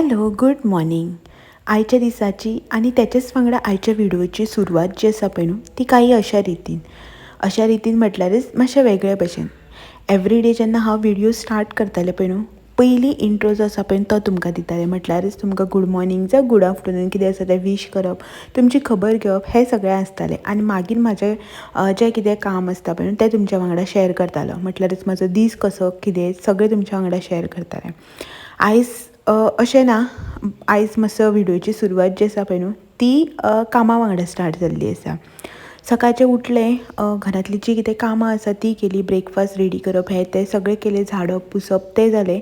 Hello, good morning. आयच्या दिसाची आनी तेचेच वांगडा आयच्या व्हिडियोची सुरवात जी आसा पळय न्हू, ती काही अशा रितीन. अशा रितीन म्हटल्यारच मातशें वेगळे भशेन. एवरी डे जेन्ना हांव व्हिडियो स्टार्ट करतालें पळय न्हू, पयलीं इंट्रो जो आसा पळय तो तुमकां दितालें. म्हटल्यारच तुमकां गूड मॉर्निंग जावं गूड आफ्टरनून कितें आसा तें वीश करप, तुमची खबर घेवप, हें सगळें आसतालें. आनी मागीर म्हाजें जें कितें काम आसता पळय न्हू, तें तुमच्या वांगडा शेअर करतालो. म्हटल्यारच म्हाजो दीस कसो कितें सगळें तुमच्या वांगडा शेअर करतालें. आयज अशें ना. आयज मातसो व्हिडियोची सुरवात जी आसा पळय न्हू, ती कामा वांगडा स्टार्ट जाल्ली आसा. सकाळचें उठलें, घरांतलीं जीं कितें कामां आसा तीं केलीं. ब्रेकफास्ट रेडी करप, हें तें सगळें केलें, झाडप पुसप तें जालें.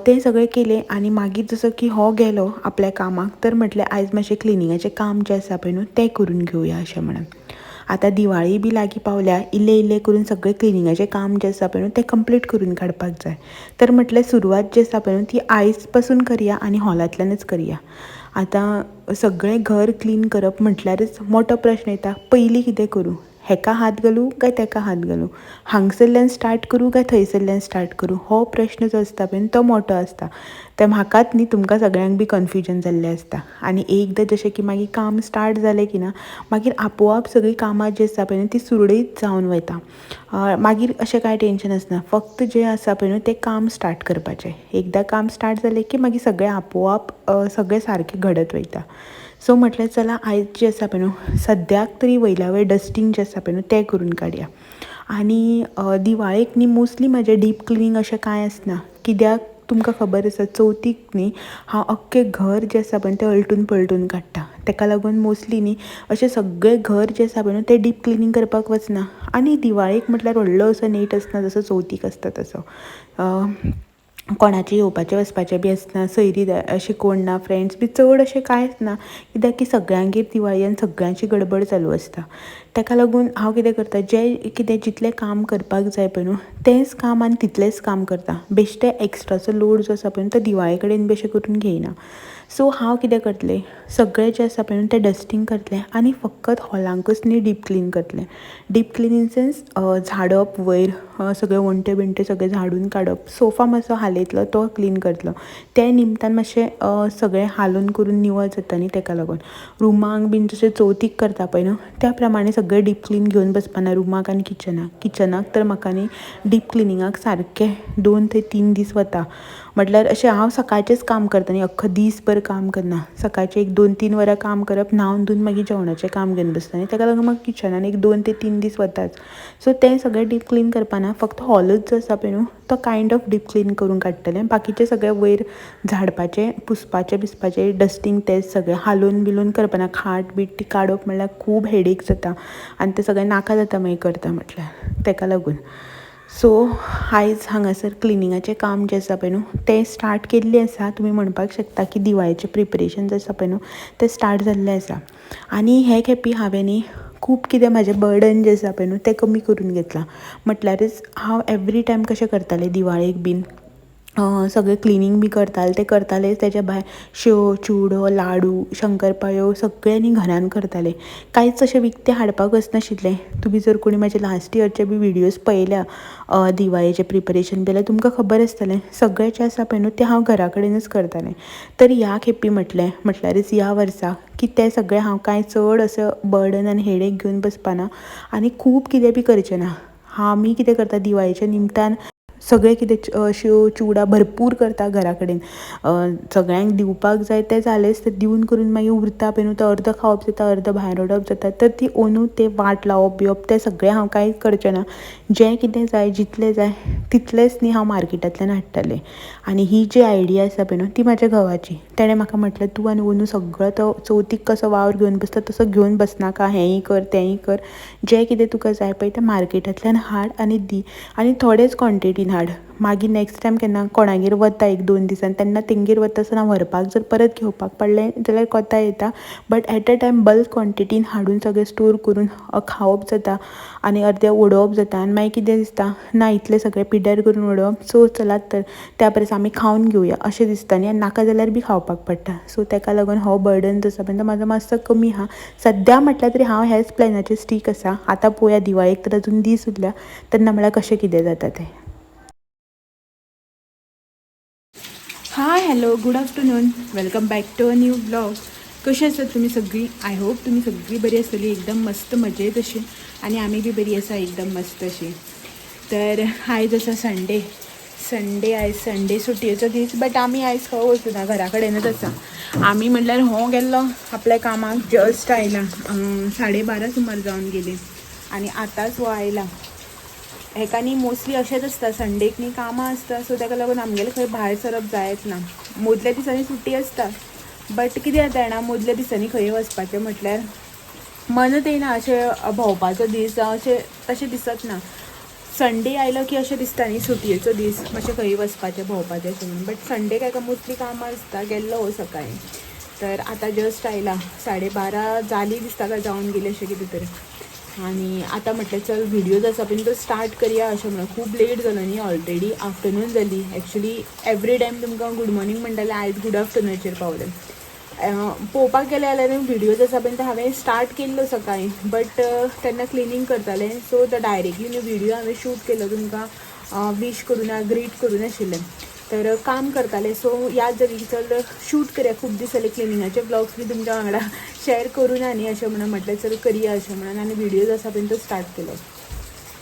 तें सगळें केलें आनी मागीर जसो की हो गेलो आपल्या कामाक, तर म्हटलें आयज मातशें क्लिनिंगाचें काम जें आसा पळय न्हू, तें करून घेवया अशें म्हणून. आतां दिवाळी बी लागीं पावल्या, इल्लें इल्लें करून सगळें क्लिनिंगाचें काम जें आसा पळय न्हू, तें कंप्लीट करून काडपाक जाय. तर म्हटलें सुरवात जी आसा पळय न्हू, ती आयज पासून करया आनी हॉलांतल्यानच करया. आतां सगळें घर क्लीन करप म्हटल्यारच मोटो प्रश्न येता, पयलीं कितें करूं, हेका हात घालूं काय तेका हात घालूं, हांगसरल्यान स्टार्ट करूं काय थंयसरल्यान स्टार्ट करूं? हो प्रश्न जो आसता पळय तो मोटो आसता. ते म्हाकाच न्ही, तुमकां सगळ्यांक बी कन्फ्युजन जाल्लें आसता. आनी एकदां जशें की मागीर काम स्टार्ट जालें की ना, मागीर आपोआप सगळीं कामां जीं आसता पळय न्हू, ती सुरळीत जावन वयता. मागीर अशें कांय टेंशन आसना. फक्त जें आसा पळय न्हू, तें काम स्टार्ट करपाचें. एकदां काम स्टार्ट जालें की मागीर सगळें आपोआप सगळें सारकें घडत वयता. सो म्हटलें चला, आयज जें आसा पळय न्हू, सद्याक तरी वयल्या वयर डस्टींग जें आसा पळय न्हू, तें करून काडया. आनी दिवाळेक न्ही मोस्टली म्हाजें डीप क्लिनींग अशें कांय आसना. कित्याक तुमकां खबर आसा, चवथीक न्ही हांव अख्खें घर जें आसा पळय तें अलटून पलटून काडटा. ताका लागून मोस्टली न्ही अशें सगळें घर जें आसा पळय न्हू, तें डीप क्लिनींग करपाक वचना. आनी दिवाळेक म्हटल्यार व्हडलो असो नेट आसना जसो चवथीक आसता तसो. कोणाचें येवपाचें वचपाचें बी आसना, सयरीं अशें कोण ना, फ्रेंड्स बी चड अशें कांयच ना. कित्याक की सगळ्यांगेर दिवाळी आनी सगळ्यांची गडबड चालू आसता. ताका लागून हांव कितें करता, जें कितें जितलें काम करपाक जाय पळय न्हू, तेंच काम आनी तितलेंच काम करता. बेश्टें एक्स्ट्राचो लोड जो आसा पळय न्हू, तो दिवाळे कडेन बी अशें करून घेयना. सो हांव कितें करतलें, सगळें जें आसा पळय न्हू, तें डस्टींग करतलें आनी फकत हॉलांकच न्ही डीप क्लीन करतलें. डीप क्लीन इन सेन्स झाडप, वयर सगळे वण्ट्यो बिंट्यो सगळें झाडून काडप, सोफा मातसो हालयतलो, तो क्लीन करतलो. त्या निमतान मातशें सगळें हालोवन करून निवळ जाता न्ही. ताका लागून रुमांक बीन जशें चवथीक करता पळय न्हू, त्या प्रमाणे सगळें डीप क्लीन घेवन बसपाना रुमाक आनी किचनाक. किचनाक तर म्हाका न्ही डीप क्लिनिंगाक सारकें 2 ते 3 दीस वता. म्हटल्यार अशें हांव सकाळचेंच काम करता न्ही, अख्खो दीसभर काम करना. सकाळचें एक 2-3 वरां काम करप, न्हांवन धुवन मागीर जेवणाचें काम घेवन बसता न्ही. ताका लागून म्हाका किचनान एक 2 ते 3 दीस वताच. सो तें सगळें डीप क्लीन करपाना, फक्त हॉलूच जो आसा पळय न्हू, तो कायंड ऑफ डीप क्लीन करून काडटलें. बाकीचें सगळें वयर झाडपाचें, पुसपाचें बिसपाचें, डस्टींग तें सगळें हालोवन बिलोवन करपाना. खाट बीट ती काडप म्हणल्यार खूब हेडेक जाता आनी तें सगळें नाका जाता मागीर करता म्हटल्यार. ताका लागून सो आयज हांगासर क्लिनिंगाचें काम जें आसा पळय न्हू, तें स्टार्ट केल्लें आसा. तुमी म्हणपाक शकता की दिवाळेचें प्रिपरेशन जें आसा पळय न्हू, तें स्टार्ट जाल्लें आसा. आनी हे खेपी हांवें न्ही खूब कितें म्हाजें बर्डन जें आसा पळय न्हू, तें कमी करून घेतलां. म्हटल्यारच हांव एवरी टायम कशें करतालें, दिवाळेक बीन सगळें क्लिनींग बी करतालें तें करतालें, तेज्या भायर शेव, चिवडो, लाडू, शंकरपाळ्यो सगळें न्ही घरान करतालें. कांयच अशें विकतें हाडपाक वचनाशिल्लें. तुमी जर कोणी म्हाजे लास्ट इयरचे बी विडियोज पळयल्या दिवाळेचें प्रिपरेशन, जाल्यार तुमकां खबर आसतलें, सगळें जें आसा पळय न्हू, तें हांव घरा कडेनच करतालें. तर ह्या खेपी म्हटलें, म्हटल्यारच ह्या वर्सा की तें सगळें हांव कांय चड असो बर्डन आनी हेडेक घेवन बसपाना आनी खूब कितें बी करचें ना. आमी कितें करता, दिवाळेच्या निमतान सगळें कितें शेव चिवडा भरपूर करता घरा कडेन, सगळ्यांक दिवपाक जाय. तें जालेंच, तें दिवन करून मागीर उरता पळय न्हू, तें अर्द खावप जाता, अर्द भायर उडोवप जाता. तर ती अंदू तें वाट लावप बिवप तें सगळें हांव कांय करचें ना. जें कितें जाय, जितलें जाय तितलेंच न्ही हांव मार्केटांतल्यान हाडटलें. आनी ही जी आयडिया आसा पळय न्हू, ती म्हाज्या घोवाची. तेणें म्हाका म्हटलें, तूं आनी अंदू सगळो तो चवथीक कसो वावर घेवन बसता तसो घेवन बसनाका, हेंय कर, तेंय कर. जें कितें तुका जाय पळय तें मार्केटांतल्यान हाड आनी दी आनी थोडेच क्वॉन्टिटीन हाड. मागीर नॅक्स्ट टायम केन्ना कोणागेर वता एक दोन दिसान, तेन्ना तेंगेर वता आसतना व्हरपाक जर परत घेवपाक पडलें जाल्यार कोता येता, but at a time bulk क्वॉन्टिटीन हाडून सगळें स्टोर करून खावप जाता आनी अर्दें उडोवप जाता. आनी मागीर कितें दिसता, ना इतलें सगळें पिड्ड्यार करून उडोवप, सो चलात तर त्या परस आमी खावन घेवया अशें दिसता न्ही. आनी नाका जाल्यार बी खावपाक पडटा. सो ताका लागून हो बर्डन जो आसा पळय तो म्हाजो मातसो कमी आहा सद्या. म्हटल्यार तरी हांव ह्याच प्लॅनाचेर स्टीक आसा. आतां पळोवया, दिवाळेक तर अजून दीस उरल्या, तेन्ना म्हळ्यार कशें कितें जाता तें. Hi, hello, good afternoon, welcome back to a new vlog. कशी आसात तुमी सगळीं? I hope तुमी सगळीं बरी आसतली, एकदम मस्त मजेत अशी, आनी आमी बी बरी आसा, एकदम मस्त अशी. तर आयज आसा संडे. संडे, आयज संडे, सुटयेचो दीस. बट आमी आयज खंय वचूना, घरा कडेनच आसा आमी. म्हणल्यार हो गेल्लो आपल्या कामाक, जस्ट आयला. 12:30 सुमार जावन गेली आनी आतांच हो आयला. हेका न्ही मोस्टली अशेंच आसता, संडेक न्ही कामां आसता, सो ताका लागून आमगेलें खंय भायर सरप जायत ना. मदल्या दिसांनी सुटी आसता, बट कितें जाता जाणा, मदल्या दिसांनी खंय वचपाचें म्हटल्यार मनच येयना. अशें भोंवपाचो दीस जावं अशें तशें दिसत ना. संडे आयलो की अशें दिसता न्ही, सुटयेचो दीस, मातशें खंय वचपाचें, भोंवपाचें अशें म्हणून. बट संडे हेका मोस्टली कामां आसता. गेल्लो हो सकाळीं, तर आतां जस्ट आयला. 12:30 जाली दिसता काय जावन गेली, अशें कितें तरी. आनी आतां म्हटलें, चल व्हिडियोज आसा पळय तो स्टार्ट करया अशें म्हणून. खूब लेट जालो न्ही, ऑलरेडी आफ्टरनून जाली. एक्चुली एवरी टायम तुमकां गूड मॉर्निंग म्हणटालें, आयज गूड आफ्टरनूनाचेर पावलें. पळोवपाक गेलें जाल्यार व्हिडियोज आसा पळय तो हांवें स्टार्ट केल्लो सकाळीं, बट तेन्ना क्लिनींग करतालें, सो तो डायरेक्टली न्हू व्हिडियो हांवें शूट केलो. तुमकां वीश करूं ना, ग्रीट करूं नाशिल्लें. तर काम करतालें, सो याद जाली की चल शूट करया. खूब दीस जाले क्लिनिंगाचे ब्लॉग्स बी तुमच्या वांगडा शेअर करूं ना न्ही, अशें म्हणून म्हटलें चल करया अशें म्हणून. आनी व्हिडियोज आसा पळय तो स्टार्ट केलो.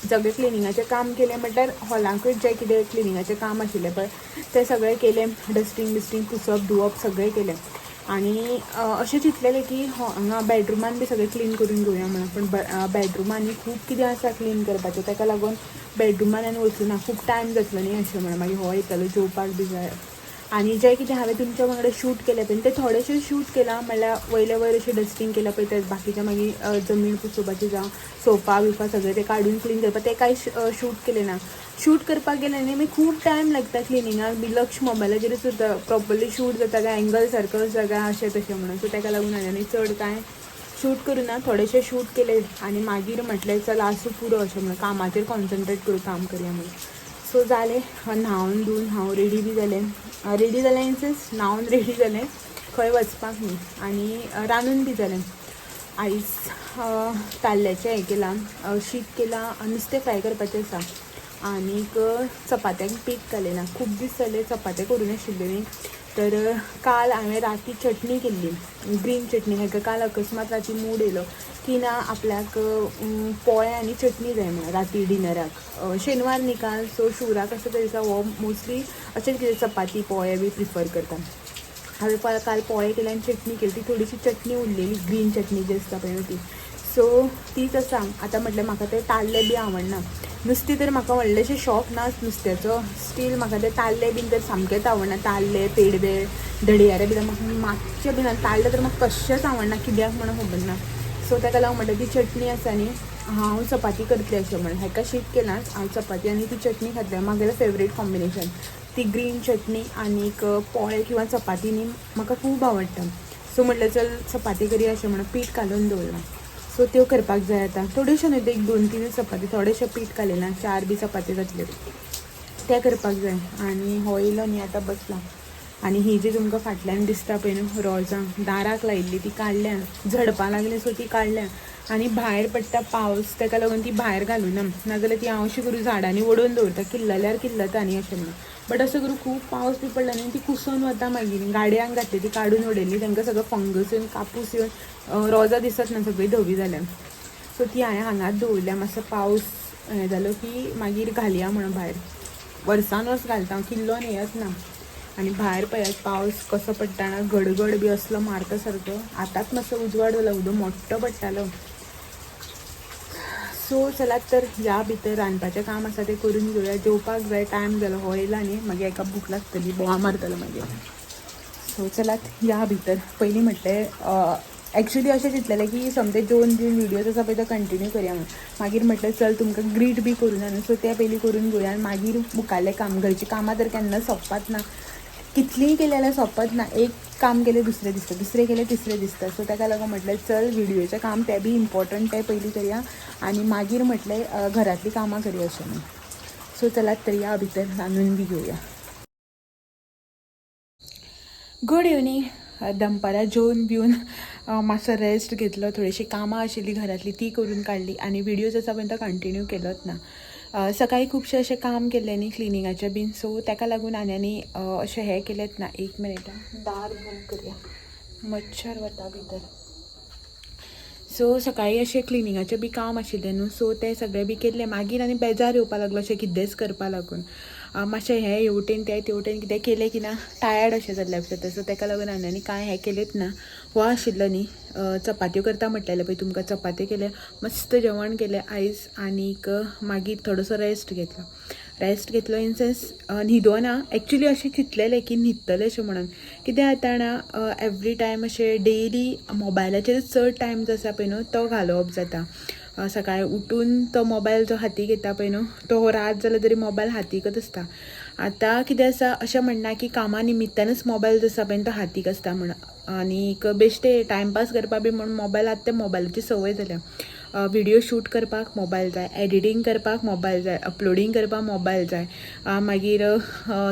सगळें क्लिनिंगाचें काम केलें, म्हटल्यार हॉलाकूच जें कितें क्लिनिंगाचें काम आशिल्लें पळय तें सगळें केलें. डस्टींग बिस्टींग, पुसप धुवप सगळें केलें. आनी अशें चिंतलेलें की हांगा बेडरुमान बी सगळें क्लीन करून घेवया म्हणून, पूण बेडरुमान न्ही खूब कितें आसा क्लीन करपाचें, ताका लागून बेडरुमान आनी वचूना, खूब टायम जातलो न्ही अशें म्हणून. मागीर हो येतलो, जेवपाक बी जाय. आनी जें कितें हांवें तुमच्या वांगडा शूट केलें पळय तें थोडेशें शूट केलां, म्हणल्यार वयले वयर अशें डस्टींग केलां पळय तें. बाकीचें मागीर जमीन पुसोवपाचें जावं सोफा बिफा सगळें तें काडून क्लीन करपाक, तें कांय शूट केलें ना. शूट करपाक गेलें न्ही, मागीर खूब टायम लागता क्लिनिंगाक बी. लक्ष मोबायलाचेरूच उरता, प्रॉपरली शूट जाता काय, एंगल सारको आसा काय, अशें तशें म्हणून. सो ताका लागून हांवें आनी चड कांय शूट करूं ना. थोडेशें शूट केलें आनी मागीर म्हटलें चल आसूं, पुरो अशें म्हणून, कामाचेर कॉन्सन्ट्रेट करूं, काम करया म्हणून. सो जालें, न्हांवन धुवन हांव रेडी बी जालें. रेडी जालें इन सेन्स न्हांवन रेडी जालें, खंय वचपाक न्ही. आनी रांदून बी जालें. आयज ताल्ल्याचें हें केलां, शीत केलां, नुस्तें फ्राय करपाचें आसा आनीक चपात्यांक पीठ घालें. खूब दीस जाले चपाते करूं नाशिल्ल्यो न्ही. तर काल हांवें राती चटणी केल्ली, ग्रीन चटणी. हाका काल अकस्मात राती मूड येयलो की ना, आपल्याक पोळे आनी चटणी जाय म्हणून राती डिनराक. शेनवार न्ही काल, सो शिवराक आसा त्या दिसा हो मोस्टली अशेंच कितें चपाती पोळे बी प्रिफर करता. हांवें काल पोळे केले आनी चटणी केली. ती थोडीशी चटणी उरलेली, ग्रीन चटणी जी आसता पळय ती, सो तीच आसा आतां. म्हटलें म्हाका ते ताल्ले बी आवडना. नुस्तें तर म्हाका व्हडलेशें शॉक ना नुस्त्याचो. स्टील म्हाका ते ताल्ले बीन तर सामकेंच आवडना. ताल्ले, पेडवे, धडयारे बी म्हाका मातशें बी ना. ताल्ले तर म्हाका कशेंच आवडना, कित्याक म्हणून खबर ना. सो ताका लागून म्हटलें ती चटणी आसा न्ही, हांव चपाती करतलें अशें म्हणून. हाका शीत केलां, हांव चपाती आनी ती चटणी खातलें. म्हागेलें फेवरेट कॉम्बिनेशन ती ग्रीन चटणी आनीक पोळे किंवा चपाती न्ही, म्हाका खूब आवडटा. सो म्हटलें चल चपाती करया अशें म्हणून पीठ घालून दवरलां. सो त्यो करपाक जाय आतां. थोड्योश्यो न्हय, एक दोन तीन चपाती, थोडेशें पीठ घालयलां, चार बी चपाती जातल्यो, ते करपाक जाय. आनी हो येयलो न्ही, आतां बसला. आनी ही जी तुमकां फाटल्यान दिसता पळय न्हू रोजां, दाराक लायिल्ली ती काडल्या. झडपा लागली, सो ती काडल्या. आनी भायर पडटा पावस, ताका लागून ती भायर घालूना. नाजाल्यार ती हांव अशें करून झाडांनी ओडून दवरता, किल्लल्यार किल्लता न्ही अशें म्हणून. बट अशें करून खूब पावस बी पडला न्ही, ती कुसून वता. मागीर गाडयांक घातली, ती काडून उडयली, तांकां सगळो फंगस येवन, कापूस येवन रोजां दिसत ना, सगळीं धवी जाल्या. सो ती हांवें हांगाच दवरल्या. मातसो पावस हें जालो की मागीर घालया म्हणून भायर. वर्सान वर्स घालता हांव, किल्लोन येयच ना. आनी भायर पळयात पावस कसो पडटा ना, गडगड बी असलो मारता सारको. आतांच मातसो उजवाड जाला, उदक मोठो पडटालो. सो चलात तर ह्या भितर, रांदपाचें काम आसा तें करून घेवया. जेवपाक जाय, टायम जालो. हो येयला न्ही, मागीर हेका भूक लागतली, बोवाळ मारतलो मागीर. सो चलात या भितर. पयलीं म्हटलें, एक्चुली अशें चिंतलेलें की सोमतें जेवन बिवन व्हिडियोज आसा पळय तो कंटिन्यू करया म्हणून. मागीर म्हटलें चल तुमकां ग्रीट बी करूं ना न्हू, सो तें पयलीं करून घेवया आनी मागीर मुखारलें काम. घरचीं कामां तर केन्ना सोंपपाच ना, कितलींय केलीं जाल्यार सोंपत ना. एक काम केलें दुसरें दिसता, दुसरें केलें तिसरें दिसता. सो ताका लागून म्हटलें चल व्हिडियोचें काम तें बी इम्पॉर्टंट, तें पयलीं करया आनी मागीर म्हटलें घरांतलीं कामां करया अशें म्हणून. सो चलात तर या भितर, रांदून बी घेवया. Good evening. दनपारां जेवन बिवन मातसो रेस्ट घेतलो. थोडीशीं कामां आशिल्लीं घरांतलीं, ती करून काडली आनी व्हिडियोज आसा पळय तो कंटिन्यू केलोच ना. सकाळी खुबशें अशें काम केल्लें न्ही क्लिनिंगाचें बीन, सो ताका लागून आनी आनी अशें हें केलेंच ना. एक मिनीट दार बंद करया, मच्छर वता भितर. सो सकाळी अशें क्लिनिंगाचें बी काम आशिल्लें न्हू, सो तें सगळें बी केल्लें. मागीर आनी बेजार येवपा लागलो अशें कितेंच करपा लागून. मातशें हें हेवटेन तें तेवटेन कितें केलें की ना टायर्ड अशें जाल्लें आसता. सो ताका लागून आनी आनी कांय हें केलेंच ना. हो आशिल्लो न्ही चपात्यो करता म्हटलेलें पळय तुमकां, चपात्यो केले, मस्त जेवण केलें आयज. आनीक मागीर थोडोसो रेस्ट घेतलो. रेस्ट घेतलो इन सेन्स न्हिदो ना एक्चुली, अशें चिंतलेलें की न्हिदतलें अशें म्हणून. कितें जाता जाणा, एवरी टायम अशें डेली मोबायलाचेरच चड टायम जो आसा पळय न्हू तो घालोवप जाता. सकाळीं उठून तो मोबायल जो हातीक घेता पळय न्हू तो रात जाल्यार तरी मोबायल हातीकच आसता. आतां कितें आसा अशें म्हणना की कामा निमित्तानच मोबायल जो आसा पळय तो हातीक आसता म्हण, आनीक बेश्टे टायमपास करपा बी म्हण मोबायल आतां त्या मोबायलाची संवय जाल्या. व्हिडियो शूट करपाक मोबायल जाय, एडिटींग करपाक मोबायल जाय, अपलोडींग करपाक मोबायल जाय, मागीर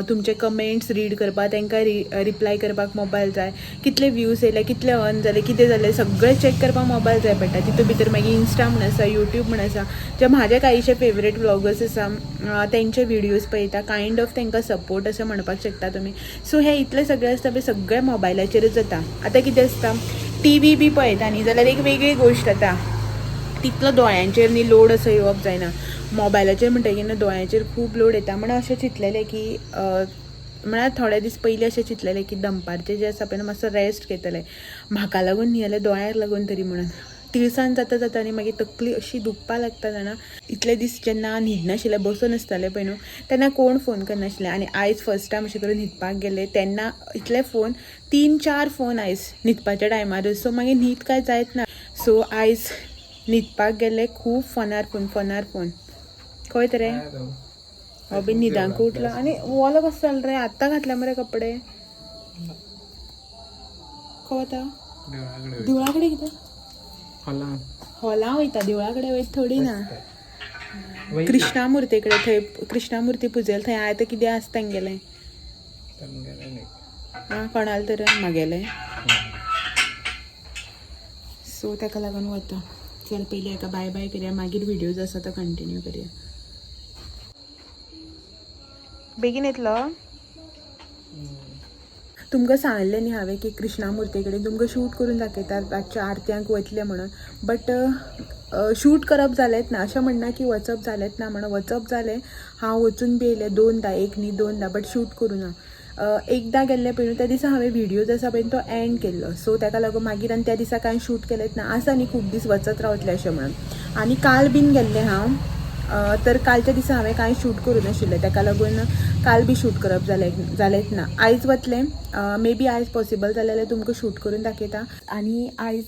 तुमचे कमेंट्स रीड करपाक तांकां रिप्लाय करपाक मोबायल जाय, कितले व्यूज येयले, कितले अर्न जाले, कितें जालें सगळें चॅक करपाक मोबायल जाय पडटा. तितून भितर मागीर इन्स्टा म्हूण आसा, यूट्यूब म्हूण आसा, जे म्हाजे कांयशे फेवरेट व्लॉगर्स आसा तेंचे व्हिडियोज पळयता, कायंड ऑफ तांकां सपोर्ट अशें म्हणपाक शकता तुमी. सो हें इतलें सगळें आसता पळय सगळें मोबायलाचेरच जाता. आतां कितें आसता टीवी बी पळयता न्ही जाल्यार एक वेगळी गोश्ट जाता, तितलो दोळ्यांचेर न्ही लोड असो येवप जायना. मोबायलाचेर म्हणटकीर न्हू दोळ्यांचेर खूब लोड येता. म्हणून अशें चिंतलेलें की म्हळ्यार थोडे दीस पयलीं अशें चिंतलेलें की दनपारचें जें आसा पळय न्हू मातसो रेस्ट घेतलें, म्हाका लागून न्ही जाल्यार दोळ्यांक लागून तरी म्हणून. तिळसान जाता जाता न्ही मागीर तकली अशी दुखपा लागता जाणा. इतले दीस जेन्ना न्हिदनाशिल्लें बसून आसतालें पळय न्हू तेन्ना कोण फोन करनाशिल्ले, आनी आयज फर्स्ट टायम अशें करून न्हिदपाक गेलें तेन्ना इतले फोन, 3-4 फोन आयज न्हिदपाच्या टायमारूच. सो मागीर न्हीद काय जायत ना. सो आयज न्हिदपाक गेले खूब फोनार फोन फोनार फोन. खंय तर हांव बी न्हिदांक उठलो आनी वोलो कसो जालो रे, आत्तां घातल्या मरे कपडे. खंय वता? देवळा कडेन. कितें हॉलां वयता? देवळा कडेन वयता थोडी ना, कृष्णामुर्ती कडेन. थंय कृष्णामुर्ती पुजेल थंय आयता कितें आसा तेंगेलें. आं कोणालें तर म्हागेलें. सो ताका लागून वता. चल पयलीं हेका बाय बाय करया, मागीर व्हिडियोज आसा तो कंटिन्यू करया. बेगीन येतलो? तुमकां सांगलें न्ही हांवें की कृष्णामुर्ती कडेन तुमकां शूट करून दाखयतात रातच्या आरत्यांक वतलें म्हणून, बट शूट करप जालेंच ना. अशें म्हणना की वचप जालेंच ना म्हणून, वचप जालें, हांव वचून बी येयलें 2दा, एक न्ही 2दा, बट शूट करूं ना. एकदां गेल्लें पळय न्हू त्या दिसा हांवें व्हिडियोज आसा पळय तो एंड केल्लो, सो ताका लागून मागीर आनी त्या दिसा कांय शूट केलेंच ना. आसा न्ही खूब दीस वचत रावतलें अशें म्हणून. आनी काल बीन गेल्लें हांव, तर कालच्या दिसा हांवें कांय शूट करूं नाशिल्लें, ताका लागून काल बी शूट करप जालेंच ना. आयज वतलें, मे बी आयज पॉसिबल जालें जाल्यार तुमकां शूट करून दाखयता. आनी आयज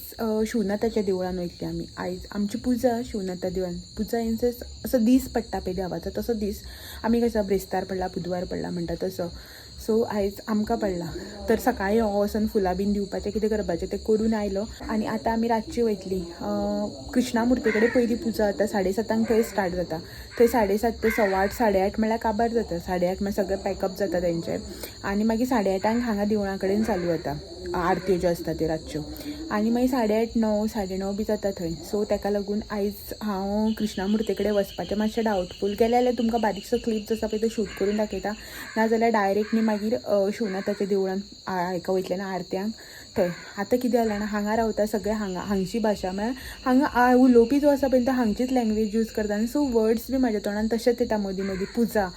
शिवनाथाच्या देवळान वयतली आमी. आयज आमची पुजा शिवनाथा देवळान. पुजा इन सेन्स असो दीस पडटा पळय देवाचो तसो दीस, आमी कसो ब्रेस्तार पडला बुधवार पडला म्हणटा तसो. सो आयज आमकां पडला. तर सकाळीं हो वचून फुलां बीन दिवपाचें कितें करपाचें तें करून आयलो. आनी आतां आमी रातची वयतली कृष्णामुर्ती कडेन. पयली पुजा जाता 7:30 थंय स्टार्ट जाता. थंय 7:30 ते 8:15 8:30 म्हळ्यार काबार जाता. 8:30 म्हळ्यार सगळें पॅकअप जाता तेंचें. आनी मागीर 8:30 हांगा देवळा कडेन चालू जाता आरत्यो ज्यो आसता त्यो रातच्यो. आनी मागीर 8:30 9 9:30 बी जाता थंय. सो ताका लागून आयज हांव कृष्णामुर्ती कडेन वचपाचें मातशें डावटफूल. गेलें जाल्यार तुमकां बारीकसो क्लिप जो आसा पळय तो शूट करून दाखयता, नाजाल्यार डायरेक्ट न्ही मागीर शिवनाथाच्या देवळान हाका वयतलें ना आरत्यांक थंय. आतां कितें जालें जाणा, हांगा रावता सगळे हांगा हांगची भाशा म्हळ्यार हांगा उलोवपी जो आसा पळय तो हांगचीच लँग्वेज यूज करता आनी सो वर्ड्स बी म्हाज्या तोंडान तशेंच येता मदीं मदीं. पुजा,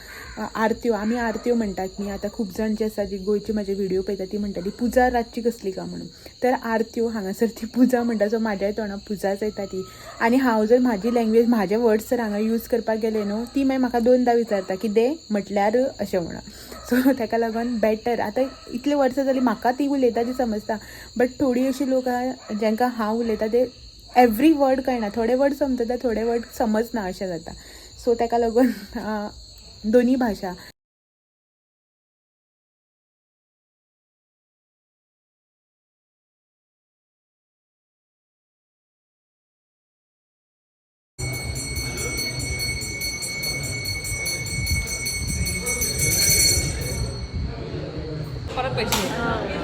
आरत्यो, आमी आरत्यो म्हणटात न्ही. आतां खूब जाण जे आसा जी गोंयची म्हाजे व्हिडियो पळयता ती म्हणटा ती पुजा रातची कसली काय म्हणून, तर आरत्यो हांगासर ती पुजा म्हणटा. सो म्हाज्याय तोंडान पुजाच येता ती. आनी हांव जर म्हाजी लँग्वेज म्हाजे वर्ड्स जर हांगा यूज करपाक गेलें न्हू ती मागीर म्हाका 2दा विचारता कितें म्हटल्यार अशें म्हणून. सो ताका लागून बेटर आतां इतलीं वर्सां जालीं म्हाका ती उलयता ती समजता, बट थोडी अशी लोक आहा जांकां हांव उलयता ते एवरी वर्ड कळना, थोडे वर्ड समजता थोडे वर्ड समजना अशें जाता. सो ताका लागून दोनी भाशा. परत पैसे.